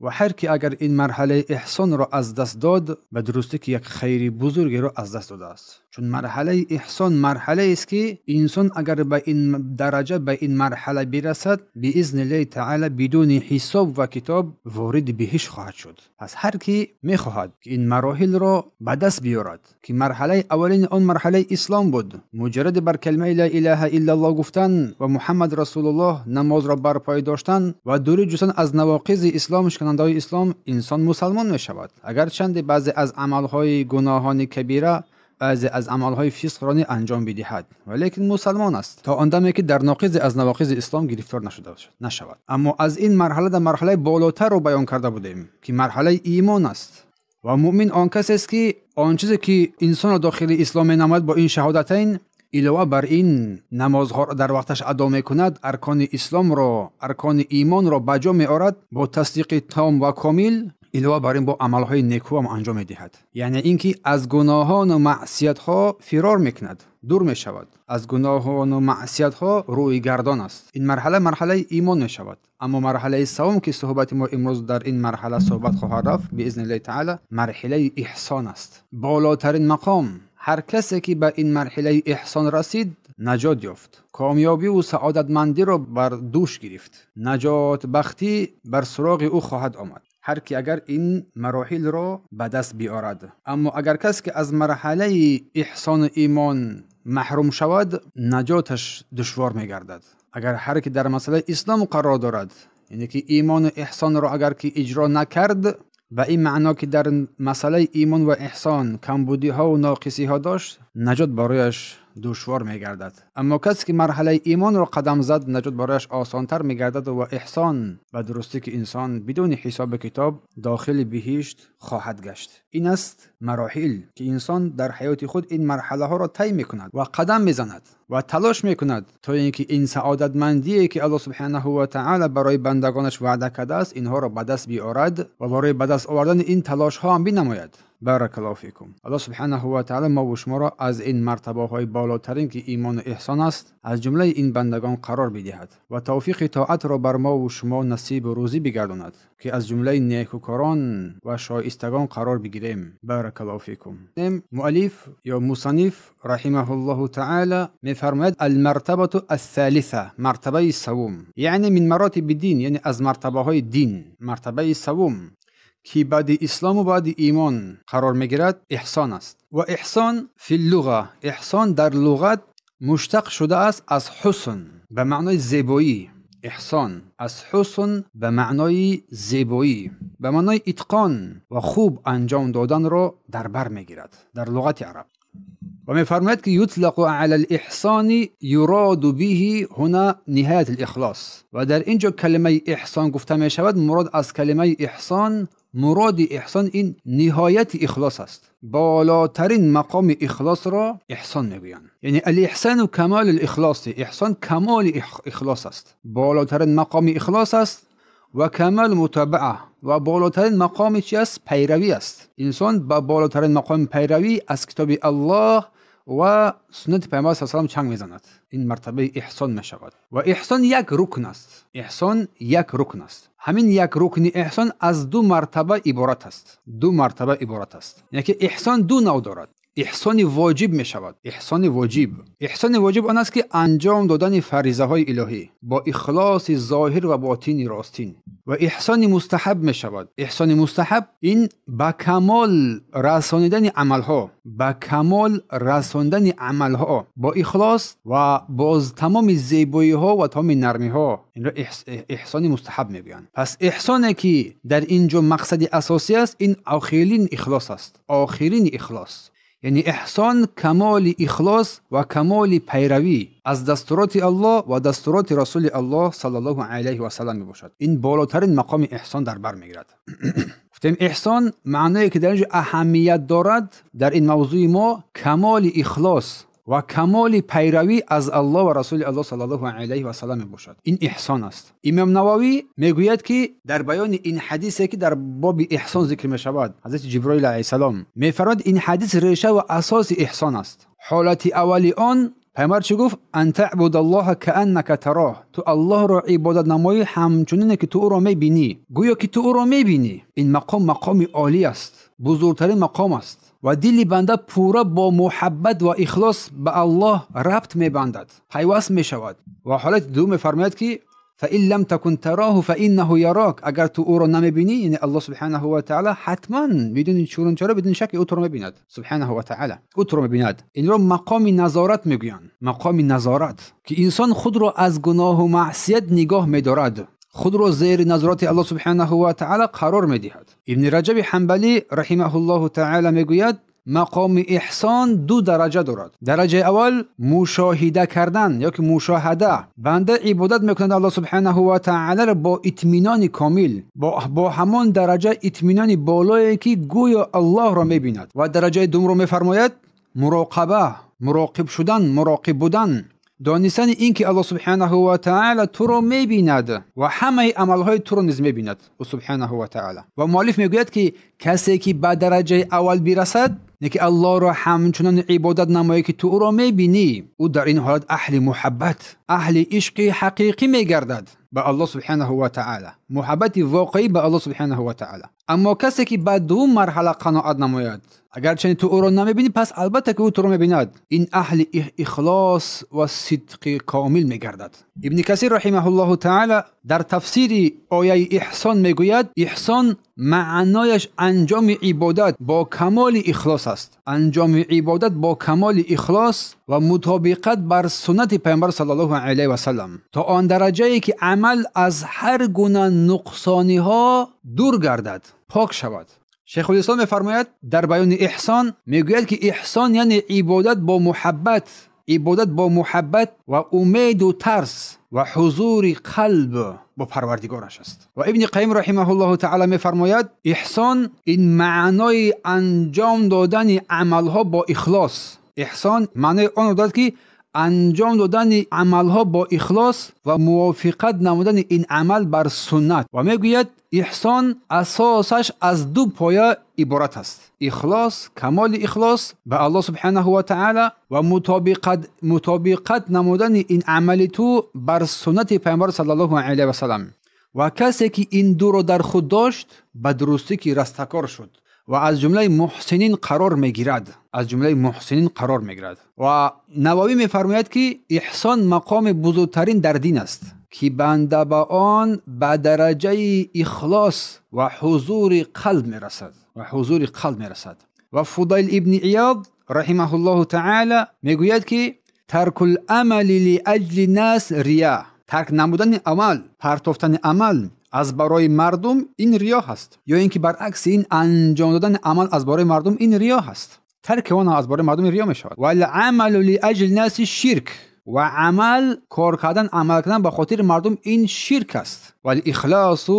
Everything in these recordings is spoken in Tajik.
ва ҳар ки агар ин марҳалаи эҳсонро аз даст дод, ба дурустӣ ки як хайри бузургеро аз даст додааст. Чун марҳалаи эҳсон марҳалаест ки инсон агар ба ин дараҷа, ба ин марҳала бирасад, биизниллаҳи таъала бидуни ҳисоб ва китоб вориди биҳишт хоҳад шуд. Пас ҳар ки мехоҳад ки ин мароҳилро ба даст биёрад, ки марҳалаи аввалини он марҳалаи ислом буд, муҷарради бар калимаи ла илаҳа иллаллоҳ гуфтан ва Муҳаммад расулуллоҳ намозро барпой доштан ва дурӣ ҷустан аз навоқизи ислом, шиканандаҳои ислом, инсон мусалмон мешавад. Агарчанде баъзе аз амалҳои гуноҳони кабира, баъзе аз амалҳои фисқро анҷом бидиҳад, валекин мусалмон аст то он даме ки дар ноқизе аз навоқизи ислом гирифтор нашавад. Аммо аз ин марҳала дар марҳалаи болотарро баён карда будем, ки марҳалаи имон аст. Ва муъмин он касест ки он чизе ки инсонро дохили ислом менамояд бо ин шаҳодатайн, илова бар ин намозҳоро дар вақташ адо мекунад, аркони исломро, аркони имонро ба ҷо меорад бо тасдиқи том ва комил, илова бар ин бо амалҳои некӯ ҳам анҷом медиҳад. Яъне ин ки аз гуноҳону маъсиятҳо фирор мекунад, дур мешавад, аз гуноҳону маъсиятҳо рӯйгардон аст. Ин марҳала марҳалаи имон мешавад. Аммо марҳалаи севум ки суҳбати мо имрӯз дар ин марҳала суҳбат хоҳад рафт биизниллаҳи таъала, марҳилаи эҳсон аст. Болотарин мақом. Ҳар касе ки ба ин марҳилаи эҳсон расид, наҷот ёфт, комёбиву саодатмандиро бар дӯш гирифт, наҷотбахтӣ бар суроғи ӯ хоҳад омад, ҳар ки агар ин мароҳилро ба даст биёрад. Аммо агар кас ки аз марҳалаи эҳсону имон маҳрум шавад, наҷоташ душвор мегардад. Агар ҳар ки дар масъалаи ислом қарор дорад, яъне ки имону эҳсонро агар ки иҷро накард, ба ин маъно ки дар масъалаи имон ва эҳсон камбудиҳову ноқисиҳо дошт, наҷот барояш душвор мегардад. Аммо касе ки марҳалаи имонро қадам зад, наҷот барояш осонтар мегардад ва эҳсон ба дурустӣ ки инсон бидуни ҳисобу китоб дохили биҳишт хоҳад гашт. Ин аст мароҳил ки инсон дар ҳаёти худ ин марҳалаҳоро тай мекунад ва қадам мезанад ва талош мекунад то ин ки ин саодатмандие ки Аллоҳ субҳанаҳу ва таъала барои бандагонаш ваъда кардааст, инҳоро ба даст биёрад ва барои ба даст овардани ин талошҳо ҳам бинамояд. Баракаллоҳу фикум. Аллоҳ субҳанаҳу ва таъала мо ва шуморо аз ин мартабаҳои болотарин ки имону эҳсон аст, аз ҷумлаи ин бандагон қарор бидиҳад ва тавфиқи тоатро бар мо ва шумо насибу рӯзӣ бигардонад, ки аз ҷумлаи некукорон ва шоистагон қарор бигирем. Баракаллоҳу фикум. Муаллиф ё мусанниф раҳимаҳуллоҳу таъала мефармояд: алмартабату ассалиса, мартабаи савум, яъне мин маротиби дин, яъне аз мартабаҳои дин, мартабаи савум ки баъди ислому баъди имон қарор мегирад, эҳсон аст. Ва эҳсон фи луға, эҳсон дар луғат муштақ шудааст аз ҳусн ба маънои зебоӣ. Эҳсон аз ҳусн ба маънои зебоӣ, ба маънои итқон ва хуб анҷом доданро дар бар мегирад дар луғати араб. Ва мефармояд ки ютлақу ала лиҳсони юроду биҳи ҳуна ниҳаят лихлос. Ва дар ин ҷо калимаи эҳсон гуфта мешавад, мурод аз калимаи эҳсон, муроди эҳсон ин ниҳояти ихлос аст. Болотарин мақоми ихлосро эҳсон мегӯянд. Яъне алиҳсану камоли лихлоси, эҳсон камоли ихлос аст, болотарин мақоми ихлос аст. Ва камал мутабаа, ва болотарин мақоми чи аст? Пайравӣ аст. Инсон ба болотарин мақоми пайравӣ аз китоби Аллоҳ ва суннати Пайғамбар саллаллоҳу алайҳи васаллам чанг мезанад. Ин мартабаи эҳсон мешавад. Ва эҳсон як рукн аст. Эҳсон як рукн аст. Ҳамин як рукни эҳсон аз ду мартаба иборат аст. Ду мартаба иборат аст. Яъне ки эҳсон ду нав дорад. Эҳсони воҷиб мешавад. Эҳсони воҷиб. Эҳсони воҷиб он аст ки анҷом додани фаризаҳои илоҳӣ бо ихлоси зоҳир ва ботини ростин. Ва эҳсони мустаҳаб мешавад. Эҳсони мустаҳаб ин ба камол расонидани амалҳо, ба камол расондани амалҳо бо ихлос ва боз тамоми зебоиҳо ва тамоми нармиҳо. Инро эҳсони мустаҳаб мегӯянд. Пас эҳсоне ки дар ин ҷо мақсади асосӣ аст, ин охирин ихлос аст. Охирин ихлос. Яъне эҳсон камоли ихлос ва камоли пайравӣ аз дастуроти Аллоҳ ва дастуроти Расули Аллоҳ саллаллоҳу алайҳи васаллам мебошад. Ин болотарин мақоми эҳсон дар бар мегирад. Гуфтем эҳсон маъное ки дар ин ҷо аҳамият дорад дар ин мавзӯи мо камоли ихлос ва камоли пайравӣ аз Аллоҳ ва Расули Аллоҳ саллаллоҳу алайҳи васаллам мебошад. Ин эҳсон аст. Имом Нававӣ мегӯяд ки дар баёни ин ҳадисе ки дар боби эҳсон зикр мешавад, ҳазрати Ҷиброил алайҳиссалом мефармояд ин ҳадис реша ва асоси эҳсон аст. Ҳолати аввали он Паёмбар чӣ гуфт? Ан таъбудаллоҳа кааннака тароҳ. Ту Аллоҳро ибодат намоӣ ҳамчунине ки ту ӯро мебинӣ. Гӯё ки ту ӯро мебинӣ. Ин мақом мақоми олӣ аст, бузургтарин мақом аст ва дили банда пурра бо муҳаббат ва ихлос ба Аллоҳ рабт мебандад, пайваст мешавад. Ва ҳолати дуюм мефармояд ки فإن لم تكن تراه فإنه يراك. اگر تو او را نمیبینی، یعنی الله سبحانه و تعالی حتما بدون چون چرا بدون شک او تو را میبیند. سبحانه و تعالی او تو را میبیند. این را مقام نظارت میگویند، مقام نظارت که انسان خود را از گناه و معصیت نگاه میدارد، خود را زیر نظارت الله سبحانه و تعالی قرار میدهد. ابن رجب حنبلی رحمه الله تعالی میگوید مقام احسان دو درجه دارد. درجه اول مشاهده کردن یا که مشاهده. بنده عبادت میکند الله سبحانه و تعالی را با اطمینان کامل، با همان درجه اطمینان بالایی که گویا الله را میبیند. و درجه دوم را میفرماید مراقبه، مراقب شدن، مراقب بودن، دانستن این که الله سبحانه و تعالی تو را میبیند و همه عملهای تو را نیز میبیند او سبحانه و تعالی. و مؤلف میگوید که کسی که به درجه اول برسد، که الله را همچنان عبادت نمایی که تو او را میبینی، او در این حالت اهل محبت، اهل عشق حقیقی میگردد به الله سبحانه و تعالی، محبت واقعی به الله سبحانه و تعالی. اما کسی که به دوم مرحله قناعت نماید، اگرچه تو او را نمیبینی، پس البته که او تو را میبیند، این اهل اخلاص و صدق کامل میگردد. ابن کثیر رحمه الله تعالی در تفسیر آیه احسان میگوید احسان معنایش انجام عبادت با کمال اخلاص است. انجام عبادت با کمال اخلاص و مطابقت بر سنت پیامبر صلی الله علیه و سلم، تا آن درجه که عمل از هر گونه نقصانی ها دور گردد، پاک شود. شیخ الاسلام میفرماید در بیان احسان، میگوید که احسان یعنی عبادت با محبت، عبادت با محبت و امید و ترس و حضور قلب با پروردگارش است. و ابن قیم رحمه الله تعالی میفرماید احسان این معنای انجام دادن عملها با اخلاص. احسان معنای آن دارد که انجام دادن عملها با اخلاص و موافقت نمودن این عمل بر سنت. و میگوید احسان اساسش از دو پایه عبارت است: اخلاص، کمال اخلاص به الله سبحانه و تعالی و مطابقت نمودن این عمل تو بر سنت پیامبر صلی الله علیه و سلم. و کسی که این دو را در خود داشت، به درستی که رستگار شد و از جمله محسنین قرار میگیرد، از جمله محسنین قرار میگیرد. و نووی میفرماید که احسان مقام بزرگترین در دین است که بنده به آن به درجه اخلاص و حضور قلب میرسد، و حضور قلب میرسد. و فضیل ابن عیاض رحمه الله تعالی میگوید که ترک العمل لاجل الناس ریا. ترک نمودن عمل، پرتافتن عمل از برای مردم، این ریا هست. یا اینکه برعکس این انجام دادن عمل از برای مردم، این ریا هست. ترک آن از برای مردم ریا می شود. و العمل لاجل الناس شرک. و عمل، کار کردن، عمل کردن به خاطر مردم، این شرک است. و الاخلاص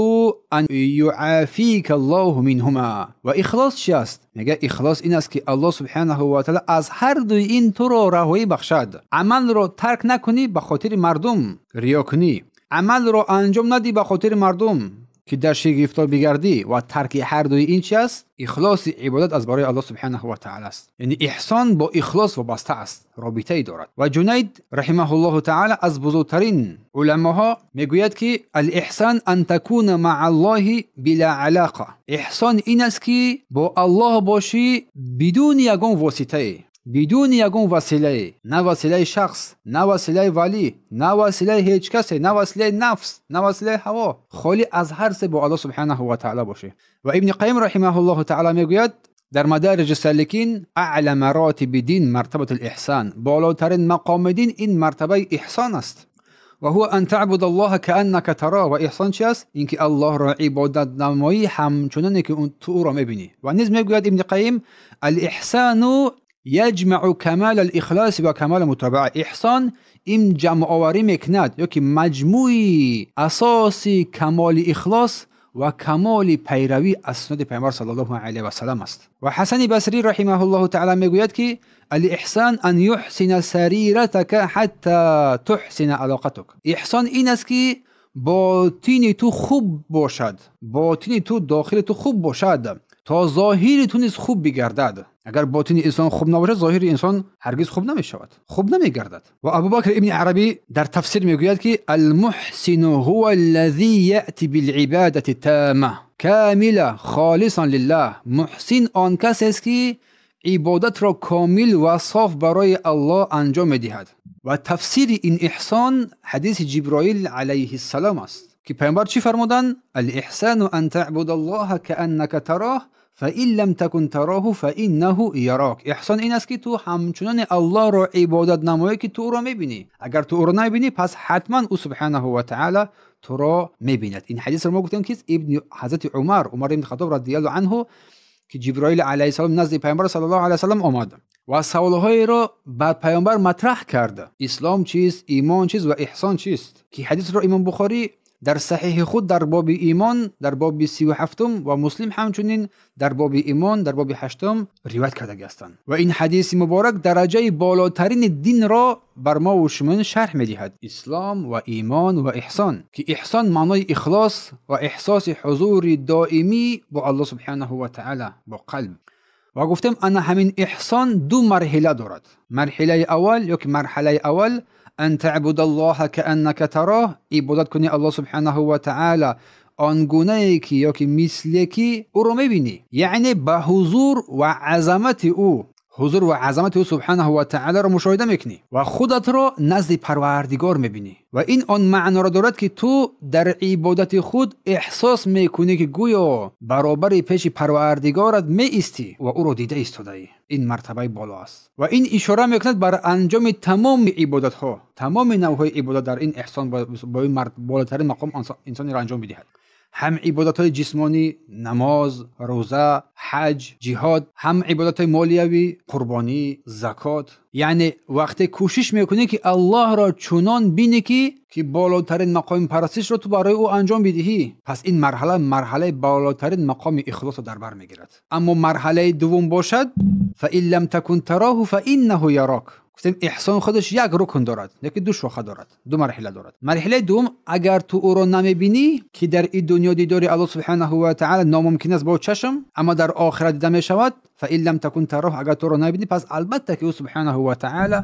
ان يعافيك الله منهما. و اخلاص چی است؟ میگه اخلاص این است که الله سبحانه و تعالی از هر دوی این تو را رهایی بخشد. عمل را ترک نکنی به خاطر مردم ریا کنی، عمل را انجام ندی به خاطر مردم که در شرک گرفتار بگردی. و ترک هر دوی این چی است؟ اخلاص عبادت از برای الله سبحانه و تعالی است. یعنی احسان با اخلاص وابسته است، رابطه ای دارد. و جنید رحمه الله تعالی از بزرگترین علماها میگوید که الاحسان ان تكون مع الله بلا علاقه. احسان این است که با الله باشی بدون یگان واسطه، بدون یگان وسیله، نه وسیله شخص، نه وسیله ولی، نه وسیله هیچ کسی، نه وسیله نفس، نه وسیله هوا، خالی از هر سه با الله سبحانه و تعالی باشه. و ابن قیم رحمه الله تعالی میگوید در مدارج السالکین اعلى مراتب دین مرتبه الاحسان، بالاترین مقام دین این مرتبه احسان است. و هو ان تعبد الله كانك تراه. و احسان چی است؟ اینکه الله را عبادت نمایی همچنان که تو او را میبینی. و نیز میگوید ابن قیم الاحسان یجمع کمال الاخلاص و کمال متابعه. احسان این جمع آوری میکند یا که مجموعی اساسی کمال اخلاص و کمال پیروی از سنت پیامبر صلی الله علیه و سلم است. و حسن بصری رحمه الله تعالی میگوید که الاحسان ان یحسن سریرتک حتی تحسن علاقتک. احسان این است که باطن تو خوب باشد، باطن تو، داخل تو خوب باشد то зоҳири ту низ хуб бигардад. Агар ботини инсон хуб набошад, зоҳири инсон ҳаргиз хуб намешавад, хуб намегардад. Ва Абубакр ибни Арабӣ дар тафсир мегӯяд ки المحسن هو الذي يأتي بالعبادة التامة كاملة خالصا لله. محسن آن کس است که عبادت را کامل و صاف برای الله انجام می‌دهد. و تفسیر این احسان حدیث جبرائیل علیه السلام است که پیامبر چی فرمودند؟ الاحسان ان تعبد الله كأنك تراه فإن لم تكن تراه فإنه يراك. احسان این است که تو همچنان الله را عبادت نمایی که تو او را میبینی. اگر تو او را نبینی پس حتما او سبحانه و تعالی تو را میبیند. این حدیث را ما گفتیم که ابن حضرت عمر ابن خطاب رضی الله عنه که جبرائیل علیه السلام نزد پیامبر صلی الله علیه و سلم آمد و سوالهای را بر پیامبر مطرح کرد. اسلام چیست، ایمان چیست و احسان چیست؟ که حدیث را امام بخاری در صحیح خود در باب ایمان در باب 37 و مسلم همچنین در باب ایمان در باب 8 روایت کرده هستند. و این حدیث مبارک درجه بالاترین دین را بر ما و شما شرح می‌دهد: اسلام و ایمان و احسان، که احسان معنای اخلاص و احساس حضور دائمی با الله سبحانه و تعالی با قلب. و گفتم ان همین احسان دو مرحله دارد. مرحله اول یا که مرحله اول ان تعبد الله كأنك تراه، عبادت کنی الله سبحانه و تعالی آنگونه که یا که مثل که او رو میبینی، یعنی به حضور و عظمت او، حضور و عظمت او سبحانه و تعالی رو مشاهده میکنی و خودت رو نزد پروردگار میبینی. و این آن معنا را دارد که تو در عبادت خود احساس میکنی که گویا برابر پیش پروردگارت می ایستی و او را دیده ایستاده ای. این مرتبه بالا است و این اشاره میکند بر انجام تمام عبادت ها، تمام نوعهای عبادت در این احسان با این بالاترین مقام انسانی را انجام میدهد. هم عبادت های جسمانی، نماز، روزه، حج، جهاد، هم عبادت های مالیوی، قربانی، زکات. یعنی وقتی کوشش میکنی که الله را چنان بینی که بالاترین مقام پرستش را تو برای او انجام بدهی، پس این مرحله مرحله بالاترین مقام اخلاص را در بر میگیرد. اما مرحله دوم باشد فإن لم تكن تراه فإنه يراك. گفتیم احسان خودش یک رکن دارد، یکی دو شاخه دارد، دو مرحله دارد. مرحله دوم اگر تو او را نمیبینی که در این دنیا دیدار الله سبحانه و تعالی ناممکن است با چشم، اما در آخرت دیده می شود. فإن لم تكن تراه، اگر تو را نبینی پس البته که او سبحانه و تعالی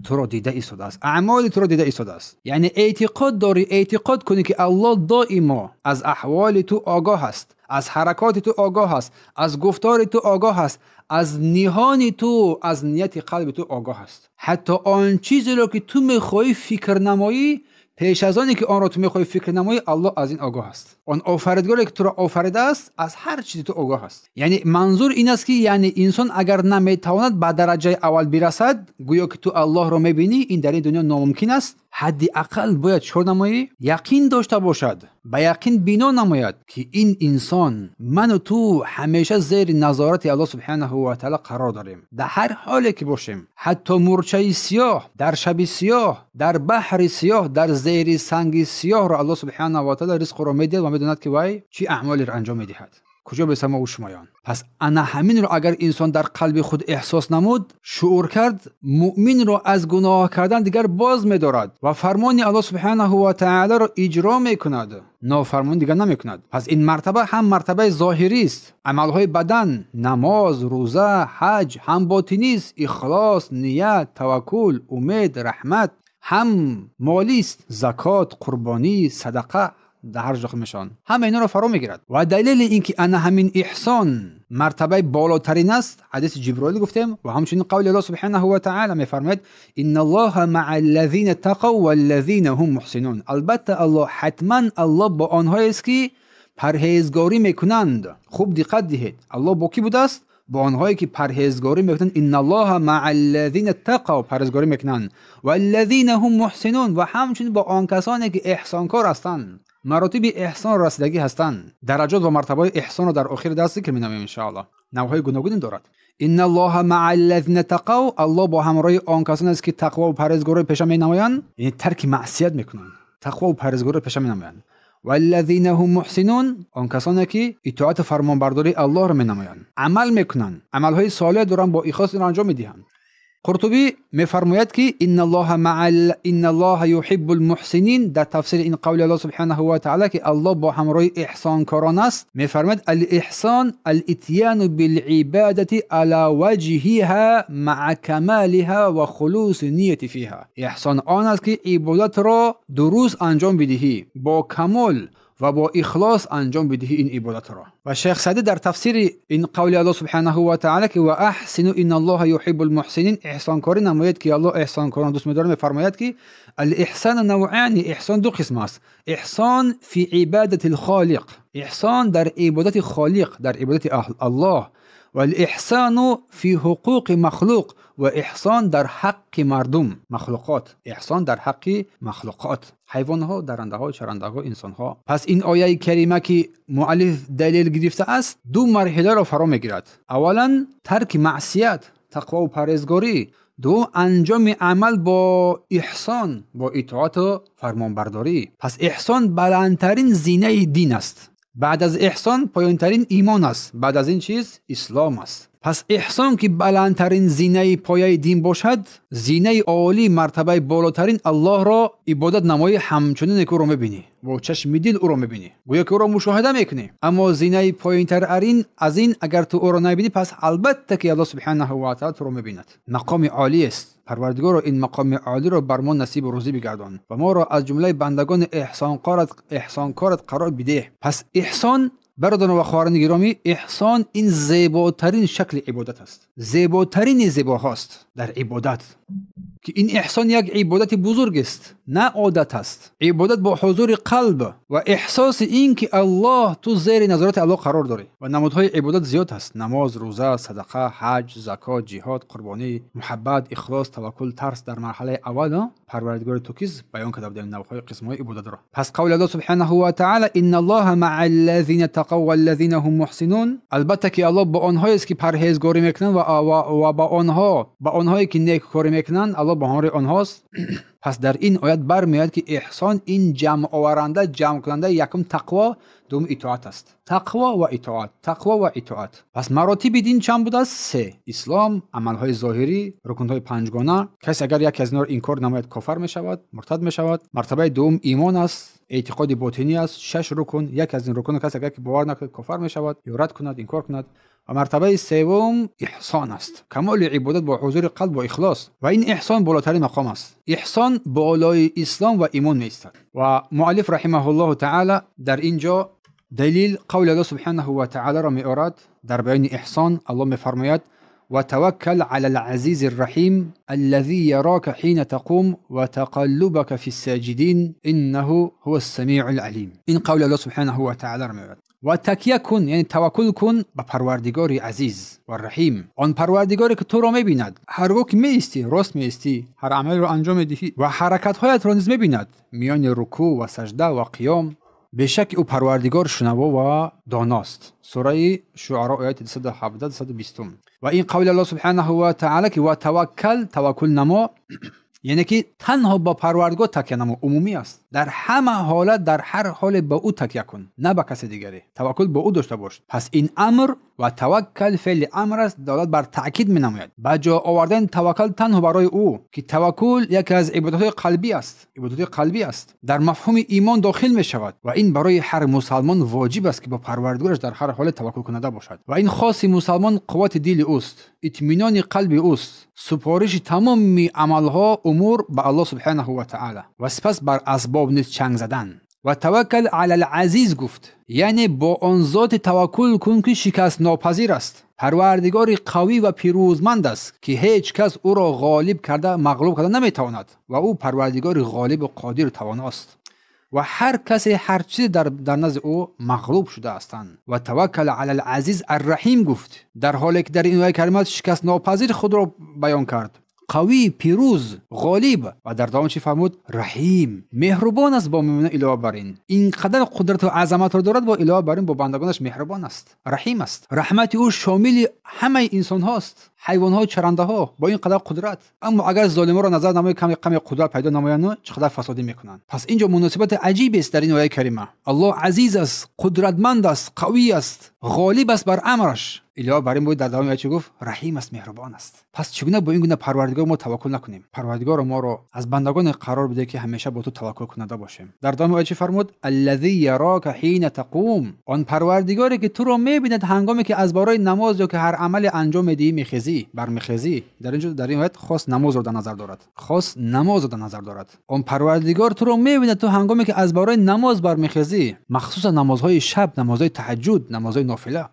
تو را دیده ایستاده است، اعمال تو را دیده ایستاده است. یعنی اعتقاد داری، اعتقاد کنی که الله دائما از احوال تو آگاه است، از حرکات تو آگاه است، از گفتار تو آگاه است، از نهان تو، از نیت قلب تو آگاه است. حتی آن چیزی را که تو میخوای فکر نمایی، پیش از آنی که آن را تو میخوای فکر نمایی، الله از این آگاه است. آن آفریدگاری که تو را آفریده است از هر چیزی تو آگاه است. یعنی منظور این است که یعنی انسان اگر نمیتواند به درجه اول برسد، گویا که تو الله را میبینی، این در این دنیا ناممکن است. حداقل باید چه نمایی؟ یقین داشته باشد، به یقین بینا نماید که این انسان، من و تو، همیشه زیر نظارت الله سبحانه و تعالی قرار داریم، در هر حالی که باشیم. حتی مورچه سیاه در شب سیاه، در بحر سیاه، در زیر سنگ سیاه را الله سبحانه و تعالی رزق را میدهد و میداند که وی چه اعمالی را انجام میدهد. کجا به سما و شمایان. پس انا همین رو اگر انسان در قلب خود احساس نمود، شعور کرد، مؤمن رو از گناه کردن دیگر باز می‌دارد و فرمان الله سبحانه و تعالی رو اجرا میکند، نافرمان دیگر نمیکند. پس این مرتبه هم مرتبه ظاهری است، عملهای بدن، نماز، روزه، حج، هم باطنی است، اخلاص، نیت، توکل، امید، رحمت، هم مالی است، زکات، قربانی، صدقه، در هر جا میشان، همه اینا رو فرا میگیرد. و دلیل اینکه انا همین احسان مرتبه بالاترین است، حدیث جبرئیل گفتیم و همچنین قول الله سبحانه و تعالی میفرماید ان الله مع الذین اتقوا والذین هم محسنون. البته الله، حتما الله با آنهایی است که پرهیزگاری میکنند. خوب دقت دهید، الله با کی بوده است؟ با آنهایی که پرهیزگاری میکنند. ان الله مع الذین اتقوا، پرهیزگاری میکنند، والذین هم محسنون، و همچنین با آن کسانی که احسانکار هستند. مراتب احسان رسیدگی هستند. درجات و مرتبه احسان را در آخر درس ذکر می‌نماییم ان شاء الله. نوع‌های گوناگونی دارد. ان الله مع الذین اتقوا، الله با همراه آن کسانی است که تقوا و پرهیزگاری پیشه می‌نمایند، یعنی ترک معصیت می‌کنند، تقوا و پرهیزگاری پیشه می‌نمایند. والذین هم محسنون، آن کسانی که اطاعت فرمانبرداری الله را می‌نمایند، عمل می‌کنند، عمل‌های صالح دارند، با اخلاص را انجام می‌دهند. Қуртубӣ мефармояд, ки инналлоҳа юҳиббул муҳсинин дар тафсири ин қавли Аллоҳ субҳанаҳу ва таъоло, ки Аллоҳ бо ҳамроҳи эҳсонкорон аст, мефармояд: алиҳсон алитьяну билибадати ала ваҷҳиҳа маа камалиҳа ва хулуси нияти фиҳа. Эҳсон он аст, ки ибодатро дуруст анҷом бидиҳӣ, бо камол ва бо ихлос анҷом бидиҳӣ ин ибодатро. Ва Шейх Саъдӣ дар тафсири ин қавли Аллоҳ субҳанаҳу ва таъоло, ки ва аҳсину инналлоҳа юҳиббул муҳсинин, эҳсонкорӣ намояд, ки Аллоҳ эҳсонкорон дӯст медорад, мефармояд, ки алиҳсан навъани, эҳсон ду қисм аст. Эҳсон фи ибадатил холиқ, эҳсон дар ибодати холиқ, дар ибодати Аллоҳ, валиҳсану фи ҳуқуқи махлуқ, ва эҳсон дар ҳаққи мардум, махлуқот, эҳсон дар ҳаққи махлуқот, ҳайвонҳо, дарандаҳо, чарандаҳо, инсонҳо. Пас ин ояи карима, ки муаллиф далел гирифтааст, ду марҳиларо фаро мегирад. Аввалан тарки маъсият, тақвову парҳезгорӣ, дуюм анҷоми амал бо эҳсон, бо итоату фармонбардорӣ. Пас эҳсон баландтарин зинаи дин аст. Баъд аз эҳсон поёнтарин имон аст, баъд аз ин чиз ислом аст. Пас эҳсон, ки баландтарин зинаи пояи дин бошад, зинаи олӣ, мартабаи болотарин Аллоҳро ибодат намоӣ, ҳамчунине ки ӯро мебинӣ, бо чашми дил ӯро мебинӣ, гӯё ки ӯро мушоҳида мекунӣ. Аммо зинаи поёнтарин аз ин, агар ту ӯро набинӣ, пас албатта ки Аллоҳ субҳанаҳу ва таъоло туро мебинад. Мақоми олӣ аст. Парвардигоро, ин мақоми олиро бар мо насибу рӯзӣ бигардон ва моро аз ҷумлаи бандагони эҳсонкорат қарор бидеҳ. Пас эҳсон, бародарон ва хоҳарони гиромӣ, эҳсон ин зеботарин шакли ибодат аст, зеботарини зебоҳост дар ибодат, ки ин эҳсон як ибодати бузург аст, на одат аст. Ибодат бо ҳузури қалб ва эҳсоси ин ки Аллоҳ, ту зери назорати Аллоҳ қарор дорӣ. Ва намудҳои ибодат зиёд аст: намоз, рӯза, садақа, ҳаҷ, закот, ҷиҳод, қурбонӣ, муҳаббат, ихлос, таваккул, тарс. Дар марҳалаи аввал Парвардигори ту кист баён карда будем навъҳои қисмҳои ибодатро. Пас қавли Аллоҳ субҳанаҳу ва таъоло: инналлоҳа маа аллазина тақав валлазина ҳум муҳсинун, албатта ки Аллоҳ бо онҳоест, ки парҳезгорӣ мекунанд ва ба онҳое ки неккорӣ мекунанд, Аллоҳ бо ҳамроҳи онҳост. Пас дар ин оят бармеояд, ки эҳсон ин ҷамъоваранда, ҷамъкунандаи якум тақво, дуюм итоат аст. Тақво ва итоат, тақво ва итоат. Пас маротиби дин чанд будааст? Се: ислом, амалҳои зоҳирӣ, рукнҳои панҷгона. Касе агар яке аз инҳоро инкор намояд, кофар мешавад, муртад мешавад. Мартабаи дуюм имон аст, эътиқоди ботинӣ аст, шаш рукн. Яке аз ин рукн касе агар ки бовар накунад, кофар мешавад, ё рад кунад, инкор кунад. Ва мартабаи севум эҳсон аст, камоли ибодат бо ҳузури қалб, бо ихлос. Ва ин эҳсон болотарин мақом аст. Эҳсон болои ислом ва имон меистад. Ва муаллиф раҳимаҳуллоҳу таъоло дар ин ҷо далил қавли Аллоҳ субҳанаҳу ва таъолоро меорад дар баёни эҳсон. Аллоҳ мефармояд: وتوكل على العزيز الرحيم الذي يراك حين تقوم وتقلبك في الساجدين إنه هو السميع العليم. این قول الله سبحانه وتعالى میگوید: و تکیه کن، یعنی توکل کن به پروردگار عزیز و رحیم، آن پروردگاری که تو را میبیند هرگاه که میایستی، راست میایستی، هر عمل را انجام میدهی و حرکتهایت را نیز میبیند میان رکوع و سجده و قیام. бешак ӯ парвардигор шунаво ва доност. Сураи Шуаро, ояти 217, 220. Ва ин қавли Аллоҳ субҳанаҳу ва таъоло, ки ва таваккал, таваккул намо, яъне ки танҳо ба Парвардигор такя намо, умумӣ аст. Дар ҳама ҳолат, дар ҳар ҳоле ба ӯ такя кун, на ба касе дигаре, таваккул ба ӯ дошта бош. Пас ин амр ва таваккал феъли амр аст, далолат бар таъкид менамояд ба ҷо овардани таваккал танҳо барои ӯ, ки таваккул яке аз ибодатҳои қалбӣ аст, ибодатҳои қалбӣ аст, дар мафҳуми имон дохил мешавад. Ва ин барои ҳар мусалмон воҷиб аст, ки ба Парвардигораш дар ҳар ҳоле таваккул кунада бошад. Ва ин хоси мусалмон қуввати дили ӯст, итминони қалби ӯст, супориши тамоми амалҳо, умур ба Аллоҳ субҳанаҳу ва таъоло, ва сипас бар асбоб низ чанг задан. Ва таваккал алал азиз гуфт, яъне бо он зоти таваккул кун, ки шикастнопазир аст, Парвардигори қавӣ ва пирӯзманд аст, ки ҳеҷ кас ӯро ғолиб карда, мағлуб карда наметавонад, ва ӯ Парвардигори ғолибу қодиру тавоност ва ҳар касе, ҳар чизе дар назди ӯ мағлуб шуда ҳастанд. Ва таваккал алал азиз арраҳим гуфт, дар ҳоле ки дар ин ояи карима шикастнопазир худро баён кард, қавӣ, пирӯз, ғолиб, ва дар давом чӣ фармуд? Раҳим, меҳрубон аст бо мӯминон. Илова бар ин, ин қадар қудрату азаматро дорад, бо илова бар ин бо бандагонаш меҳрубон аст, раҳим аст. Раҳмати ӯ шомили ҳамаи инсонҳост, ҳайвонҳо, чарандаҳо, бо ин қадар қудрат. Аммо агар золиморо назар намои, каме каме қудрат пайдо намоянд, чӣ қадар фасодӣ мекунанд. Пас инҷо муносибати аҷибест дар ин ояи карима. Аллоҳ азиз аст, қудратманд аст, қавӣ аст, ғолиб аст бар амраш. Илова бар ин буд дар давоми оят чӣ гуфт? Раҳим аст, меҳрубон аст. Пас чӣ гуна бо ин гуна Парвардигор мо таваккул накунем? Парвардигоро моро аз бандагоне қарор биде, ки ҳамеша бо ту таваккул кунанда бошем. Дар давоми оят чӣ фармуд? Аллазӣ ярока ҳина тақум. Он Парвардигоре ки туро мебинад ҳангоме ки аз барои намоз ё ки ҳар амале анҷом медиҳӣ мехезӣ, бармехезӣ. Дар инҷо дар ин оят хос намозро дар назар дорад. Хос намозро дар назар дорад. Он Парвардигор туро мебинад ту ҳангоме ки аз барои намоз бармехезӣ, махсусан намозҳои шаб, намозҳои таҳаҷҷуд, намозҳои нофила.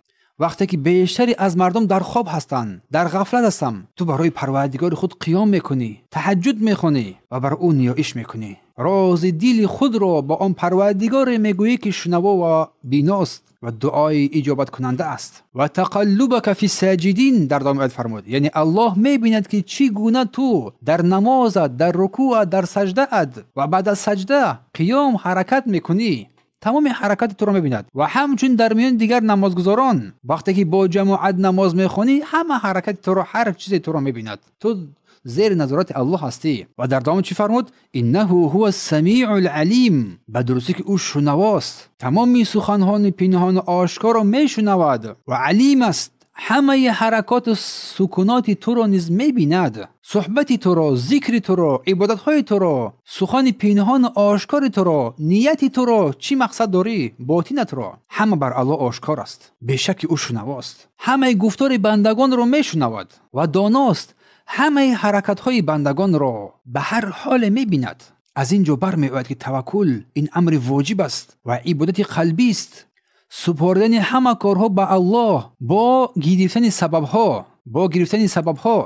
Вақте ки бештаре аз мардум дар хоб ҳастанд, дар ғафлат ҳастанд, ту барои Парвардигори худ қиём мекунӣ, таҳаҷҷуд мехонӣ ва бар ӯ ниёиш мекунӣ. Рози дили худро ба он Парвардигоре мегӯӣ, ки шунаво ва биност ва дуои иҷобаткунанда аст. Ва тақаллубака фи саҷидин дар давоми оят фармуд. Яъне Аллоҳ мебинад, ки чӣ гуна ту дар намозат, дар рукӯат, дар саҷдаат ва баъд аз саҷда қиём ҳаракат мекунӣ. Тамоми ҳаракати туро мебинад. Ва ҳамчун дар миёни дигар намозгузорон вақте ки бо ҷамоат намоз мехонӣ, ҳама ҳаракати туро, ҳар чизе туро мебинад. Ту зери назорати Аллоҳ ҳастӣ. Ва дар давом чӣ фармуд? Иннаҳу ҳува самиъул алим. Ба дурустӣ ки ӯ шунавост, тамоми суханҳои пинҳону ошкорро мешунавад ва алим аст. Ҳамаи ҳаракоту сукуноти туро низ мебинад. Суҳбати туро, зикри туро, ибодатҳои туро, сухани пинҳону ошкори туро, нияти туро, чӣ мақсад дорӣ, ботинатро, ҳама бар Аллоҳ ошкор аст. Бешак ки ӯ шунавост. Ҳамаи гуфтори бандагонро мешунавад ва доност. Ҳамаи ҳаракатҳои бандагонро ба ҳар ҳоле мебинад. Аз ин ҷо бармеояд, ки таваккул ин амри воҷиб аст ва ибодати қалбист. Супоридани ҳама корҳо ба Аллоҳ бо гирифтани сабабҳо, бо гирифтани сабабҳо.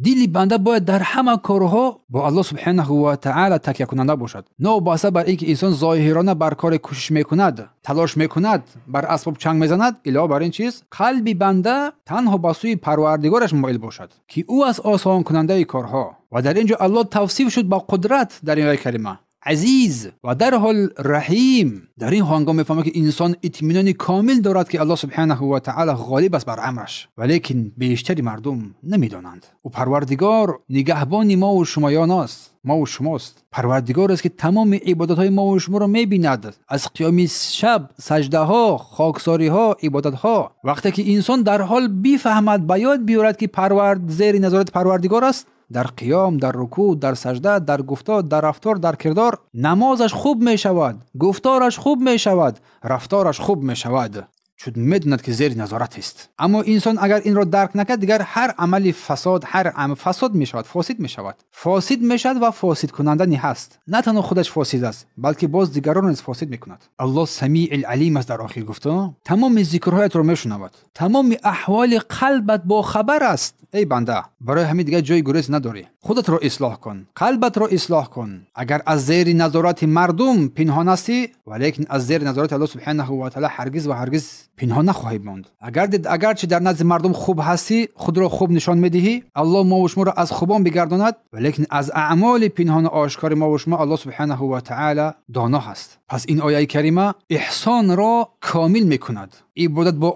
Дили банда бояд дар ҳама корҳо бо Аллоҳ субҳанаҳу ва таъала такякунанда бошад. Новобаста бар ин ки инсон зоҳирона бар коре кӯшиш мекунад, талош мекунад, бар асбоб чанг мезанад, илова бар ин чиз қалби банда танҳо ба сӯи Парвардигораш моил бошад, ки ӯ аст осонкунандаи корҳо. Ва дар ин ҷо Аллоҳ тавсиф шуд ба қудрат дар ин ояи карима. Азиз ва дарҳол раҳим. Дар ин ҳангом мефаҳмад, ки инсон итминони комил дорад, ки Аллоҳ субҳанаҳу ва таъала ғолиб аст бар амраш. Валекин бештари мардум намедонанд. Ӯ Парвардигор нигаҳбони мову шумоён аст, мову шумост. Парвардигор аст, ки тамоми ибодатҳои мову шуморо мебинад. Аз қиёми шаб, саҷдаҳо, хоксориҳо, ибодатҳо. Вақте ки инсон дарҳол бифаҳмад, ба ёд биёрад, ки зери назорати Парвардигор аст, дар қиём, дар рукӯъ, дар саҷда, дар гуфтор, дар рафтор, дар кирдор намозаш хуб мешавад, гуфтораш хуб мешавад, рафтораш хуб мешавад, чун медонад, ки зери назорат аст. Аммо инсон агар инро дарк накард, дигар ҳар амали фасод, ҳар фасод мешавад, фосид мешавад, фосид мешавад ва фосидкунанда ҳаст. На танҳо худаш фосид аст, балки боз дигаронро низ фосид мекунад. Аллоҳ самиъил алим аст. Дар охир гуфт, тамоми зикрҳоятро мешунавад, тамоми аҳволи қалбат бохабар аст. Эй банда, барои ҳамин дигар ҷои гурез надорӣ. Худатро ислоҳ кун, қалбатро ислоҳ кун. Агар аз зери назорати мардум пинҳон ҳастӣ, валекин аз зери назорати Аллоҳ субҳанаҳу ва таъала ҳаргиз ва ҳаргиз пинҳон нахоҳӣ монд. Агарчи дар назди мардум хуб ҳастӣ, худро хуб нишон медиҳӣ, Аллоҳ мову шуморо аз хубон бигардонад, валекин аз аъмоли пинҳону ошкори мову шумо Аллоҳ субҳанаҳу ва таъала доно ҳаст. Пас ин ояи карима эҳсонро комил мекунад. Ибодат бо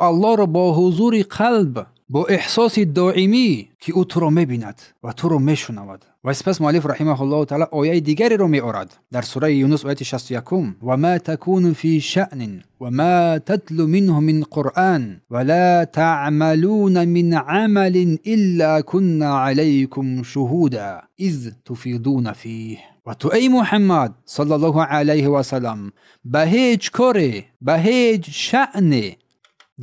Аллоҳро бо ҳузури қалб, бо эҳсоси доимӣ, ки ӯ туро мебинад ва туро мешунавад. Ва сипас муаллиф раҳимаҳуллоҳу таъала ояи дигареро меорад дар сураи Юнус, ояти 61: ва ма такуну фи шаънин ва ма татлу минҳу мин қуръан ва ла таъмалуна мин амалин илла кунна алайкум шуҳуда из туфидуна фих. Ва ту эй Муҳаммад саллаллоҳу алайҳи васалам ба ҳеҷ коре, ба ҳеҷ шаъне,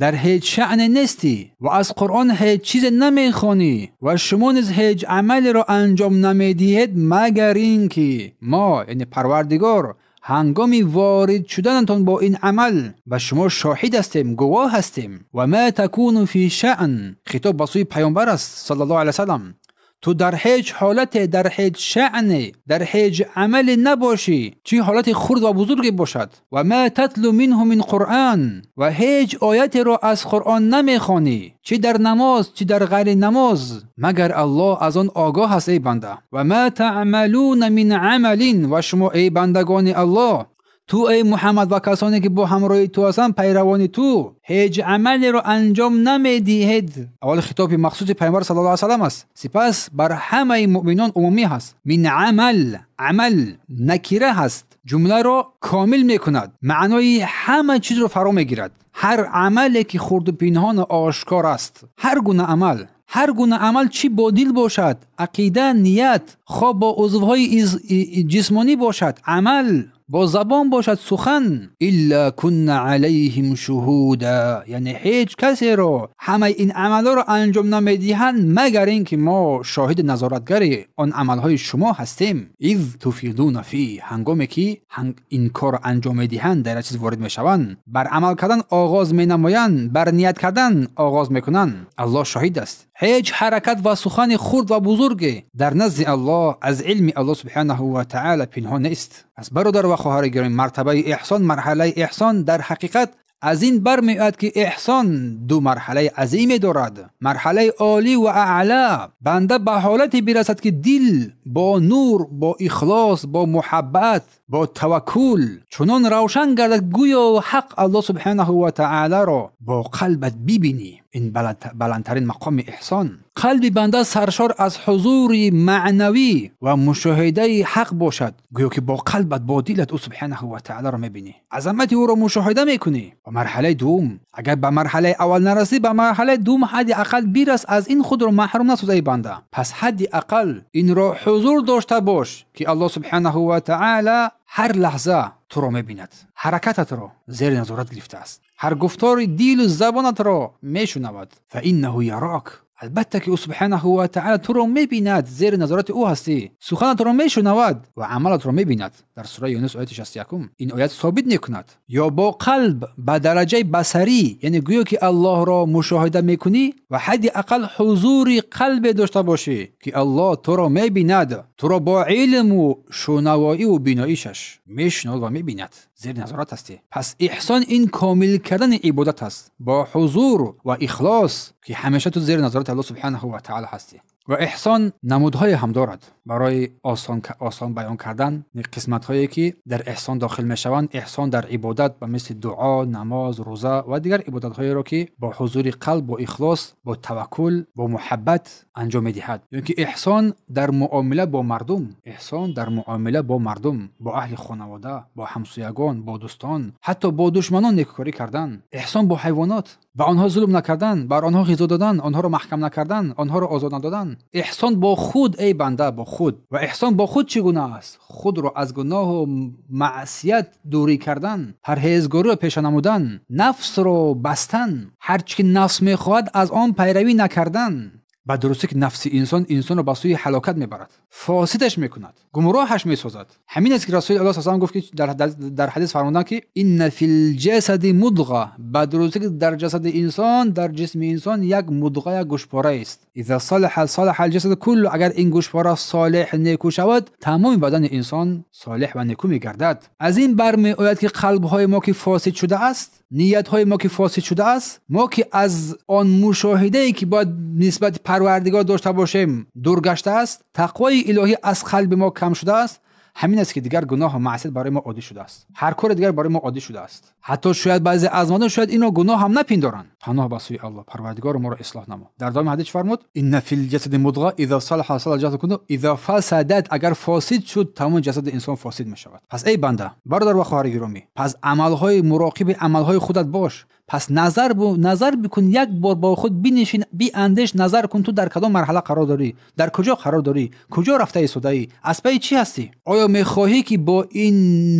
дар ҳеҷ шаъне нестӣ ва аз Қуръон ҳеҷ чизе намехонӣ ва шумо низ ҳеҷ амалеро анҷом намедиҳед, магар ин ки мо, яъне Парвардигор, ҳангоми ворид шуданатон бо ин амал ба шумо шоҳид ҳастем, гувоҳ ҳастем. Ва ма такуну фи шаън, хитоб ба сӯи паёмбар аст саллаллоҳу алайҳи васалам. Ту дар ҳеҷ ҳолате, дар ҳеҷ шаъне, дар ҳеҷ амале набошӣ, чӣ ҳолати хурд ва бузурге бошад. Ва ма татлу минҳу мин қуръан, ва ҳеҷ оятеро аз Қуръон намехонӣ, чӣ дар намоз, чӣ дар ғайри намоз, магар Аллоҳ аз он огоҳ аст, эй банда. Ва ма таъмалуна мин амалин, ва шумо эй бандагони Аллоҳ Ту эй Муҳаммад ва касоне ки бо ҳамроҳи ту ҳастанд, пайравони ту, ҳеҷ амалеро анҷом намедиҳед. Аввал хитоби махсуси пайғамбар саллаллоҳу алайҳи васаллам аст, сипас бар ҳамаи муъминон умумӣ ҳаст. Мин амал, амал накира ҳаст, ҷумларо комил мекунад, маънои ҳама чизро фаро мегирад. Ҳар амале ки хурду пинҳону ошкор аст, ҳар гуна амал, ҳар гуна амал чӣ бо дил бошад, ақида, ният, хоб бо узвҳои ҷисмонӣ бошад, амал бо забон бошад, сухан, илла кунна алайҳим шуҳуда, яъне ҳеҷ касеро ҳамаи ин амалҳоро анҷом намедиҳанд магар ин ки мо шоҳиди назоратгари он амалҳои шумо ҳастем. Из туфидуна фи, ҳангоме ки ин корро анҷом медиҳанд, дар чиз ворид мешаванд, бар амал кардан оғоз менамоянд, бар ният кардан оғоз мекунанд. Аллоҳ шоҳид аст. Ҳеҷ ҳаракат ва сухани хурд ва бузурге дар назди Аллоҳ аз илми Аллоҳ субҳанаҳу ва таъала пинҳон нест. Пас бародар ва хоҳари гиромӣ, мартабаи эҳсон, марҳалаи эҳсон дар ҳақиқат аз ин бармеояд ки эҳсон ду марҳалаи азиме дорад. Марҳалаи олӣ ва аъло, банда ба ҳолате бирасад ки дил бо нур, бо ихлос, бо муҳаббат, бо таваккул чунон равшан гардад, гӯё ҳақ Аллоҳ субҳанаҳу ва таъаларо бо қалбат бибинӣ. Ин баландтарин мақоми эҳсон. Қалби банда саршор аз ҳузури маънавӣ ва мушоҳидаи ҳақ бошад, гӯё ки бо қалбат, бо дилат ӯ субҳанаҳу ва таъаларо мебинӣ, азамати ӯро мушоҳида мекунӣ. Ва марҳалаи дуввум, агар ба марҳалаи аввал нарасӣ, ба марҳалаи дуввум ҳадди ақал бирас, аз ин худро маҳрум насоз эй банда. Пас ҳадди ақал инро ҳузур дошта бош ки Аллоҳ субҳанаҳу ва таъала ҳар лаҳза туро мебинад, ҳаракататро зери назорат гирифтааст, ҳар гуфтори дилу забонатро мешунавад. Фаиннаҳу ярок, албатта ки ӯ субҳанаҳу ва таъала туро мебинад, зери назорати ӯ ҳастӣ, суханатро мешунавад ва амалатро мебинад. Дар сураи Юнус ояти 61 ин оят собит мекунад. Ё бо қалб ба дараҷаи басарӣ, яъне гӯё ки Аллоҳро мушоҳида мекунӣ ва ҳадди ақал ҳузури қалбе дошта бошӣ ки Аллоҳ туро мебинад, туро бо илму шунавоиву биноишаш мешунавад ва мебинад, зери назорат ҳастӣ. Пас эҳсон ин комил кардани ибодат аст бо ҳузур ва ихлос ки ҳамеша ту зери назорати Аллоҳ субҳанаҳу ва таъала ҳастӣ. Ва эҳсон намудҳое ҳам дорад. Барои осон баён кардан қисматҳое ки дар эҳсон дохил мешаванд, эҳсон дар ибодат ба мисли дуо, намоз, рӯза ва дигар ибодатҳоеро ки бо ҳузури қалб, бо ихлос, бо таваккул, бо муҳаббат анҷом медиҳад. Ё ки эҳсон дар муомила бо мардум, эҳсон дар муомила бо мардум, бо аҳли хонавода, бо ҳамсоягон, бо дӯстон, ҳатто бо душманон некукорӣ кардан. Эҳсон бо ҳайвонот, ба онҳо зулм накардан, бар онҳо ғизо додан, онҳоро маҳкам накардан, онҳоро озод надодан. Эҳсон бо худ эй банда, бо худ. Ва эҳсон бо худ чӣ гуна аст? Худро аз гуноҳу маъсият дурӣ кардан, парҳезгориро пеша намудан, нафсро бастан, ҳар чӣ ки нафс мехоҳад аз он пайравӣ накардан. Ба дурустӣ ки нафси инсон инсонро ба сӯи ҳалокат мебарад, фосидаш мекунад, гумроҳаш месозад. Ҳамин аст ки Расули Аллоҳ саллаллоҳу алайҳи васаллам гуфт ки дар ҳадис фармуданд ки инна фил ҷасади мудға, ба дурустӣ ки дар ҷасади инсон, дар ҷисми инсон як мудға, як гӯшпора аст. Иза салаҳа салаҳа алҷасаду куллу, агар ин гӯшпора солеҳ неку шавад, тамоми бадани инсон солеҳ ва неку мегардад. Аз ин бармеояд ки қалбҳои мо ки фосид шудааст, ниятҳои мо ки фосид шудааст, мо ки аз он мушоҳидае ки бояд нисбати парвардигор дошта бошем дур гаштааст, тақвои илоҳӣ аз қалби мо кам шудааст. Ҳамин аст ки дигар гуноҳу маъсият барои мо оддӣ шудааст, ҳар кори дигар барои мо оддӣ шудааст. Ҳатто шояд баъзе аз мардум шояд инро гуноҳ ҳам напиндоранд. Паноҳ ба сӯи Аллоҳ, парвардигор моро ислоҳ намо. Дар давоми ҳадис фармуд: инна фил ҷасади мудға иза салаҳа салаҳа ҷасаду куллу, иза фасадат, агар фосид шуд тамоми ҷасади инсон фосид мешавад. Пас эй банда, бародар ва хоҳари гиромӣ, пас амалҳои муроқиби амалҳои худат бош. Пас назар бикун, як бор бо худ бинишин, биандеш, назар кун ту дар кадом марҳала қарор дорӣ, дар куҷо қарор дорӣ, куҷо рафта истодаӣ, аз пайи чӣ ҳастӣ? Оё мехоҳӣ ки бо ин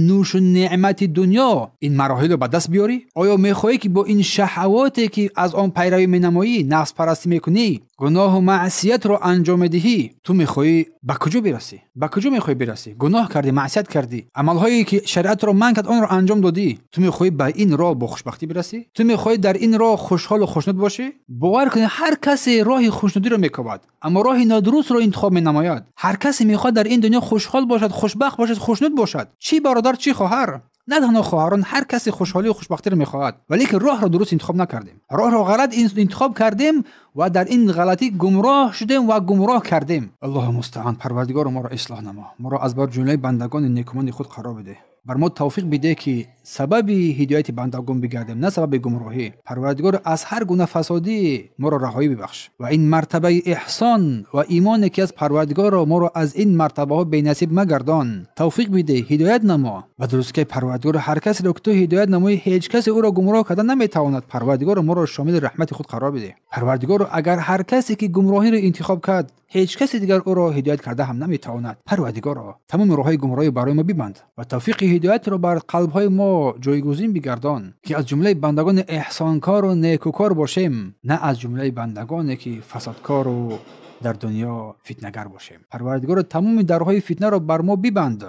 нӯшу неъмати дунё ин мароҳилро ба даст биёрӣ? Оё мехоҳӣ ки бо ин шаҳавоте ки аз он пайравӣ менамоӣ, нафспарастӣ мекунӣ, гуноҳу маъсиятро анҷом медиҳӣ, ту мехоҳӣ ба куҷо бирасӣ? Ба куҷо мехоҳӣ бирасӣ? Гуноҳ кардӣ, маъсият кардӣ, амалҳое ки шариатро манъ кард онро анҷом додӣ, ту мехоҳӣ ба ин роҳ бо хушбахтӣ бирасӣ? Ту мехоҳӣ дар ин роҳ хушҳолу хушнуд бошӣ? Бовар кунед, ҳар касе роҳи хушнудиро мекобад, аммо роҳи нодурустро интихоб менамояд. Ҳар касе мехоҳад дар ин дунё хушҳол бошад, хушбахт бошад, хушнуд бошад. Чӣ бародар, чӣ хоҳар, на танҳо хоҳарон, ҳар касе хушҳолию хушбахтиро мехоҳад, валекин роҳро дуруст интихоб накардем, роҳро ғалат интихоб кардем ва дар ин ғалатӣ гумроҳ шудем ва гумроҳ кардем. Аллоҳу мустаъан, парвардигоро моро ислоҳ намо, моро аз бар ҷумлаи бандагони некуманди худ қарор бидеҳ. Бар мо тавфиқ бидеҳ, ки сабаби ҳидояти бандагон бигардем, на сабаби гумроҳӣ. Парвардигор, аз ҳар гуна фасодӣ моро раҳоӣ бибахш ва ин мартабаи эҳсон ва имоне ки аз Парвардигорро моро аз ин мартабаҳо бенасиб магардон. Тавфиқ бидеҳ, ҳидоят намо. Ба дурустӣ ки, Парвардигор, ҳар касеро ки ту ҳидоят намоӣ, ҳеҷ касе ӯро гумроҳ карда наметавонад. Парвардигоро, моро шомили раҳмати худ қарор бидеҳ. Парвардигоро, агар ҳар касе ки гумроҳиро интихоб кард, ҳеҷ касе дигар ӯро ҳидоят карда ҳам наметавонад. Парвардигоро, тамоми роҳҳои гумроҳӣ барои мо бибанд ва тавфиқи ҳидоятро бар қалбҳои мо ҷойгузин бигардон, ки аз ҷумлаи бандагони эҳсонкору некукор бошем, на аз ҷумлаи бандагоне ки фасодкору дар дунё фитнагар бошем. Парвардигоро, тамоми дарҳои фитнаро бар мо бибанд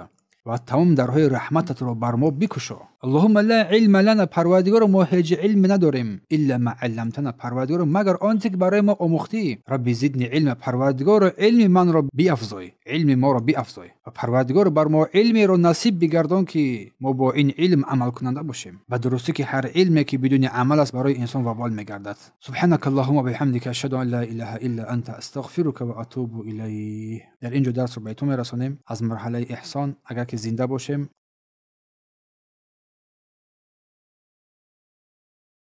ва тамоми дарҳои раҳмататро бар мо бикушо. Аллоҳумма ла илма лана, Парвардигоро, мо ҳеҷ илме надорем, илла ма алламтана, Парвардигоро, магар он чизе ки барои мо омӯхтӣ. Рабби зидни илма, Парвардигоро, илми манро биафзой, илми моро биафзой. Ва, Парвардигоро, бар мо илмеро насиб бигардон, ки мо бо ин илм амалкунанда бошем. Ба дурустӣ ки ҳар илме ки бидуни амал аст, барои инсон вабол мегардад. Субҳанака Аллоҳумма биҳамдика, ашҳаду ан ла илаҳа илла анта, астағфирука ва атубу илайҳ. Дар ин ҷо дарсро ба итмом мерасонем аз марҳалаи эҳсон. Агар ки зинда бошем.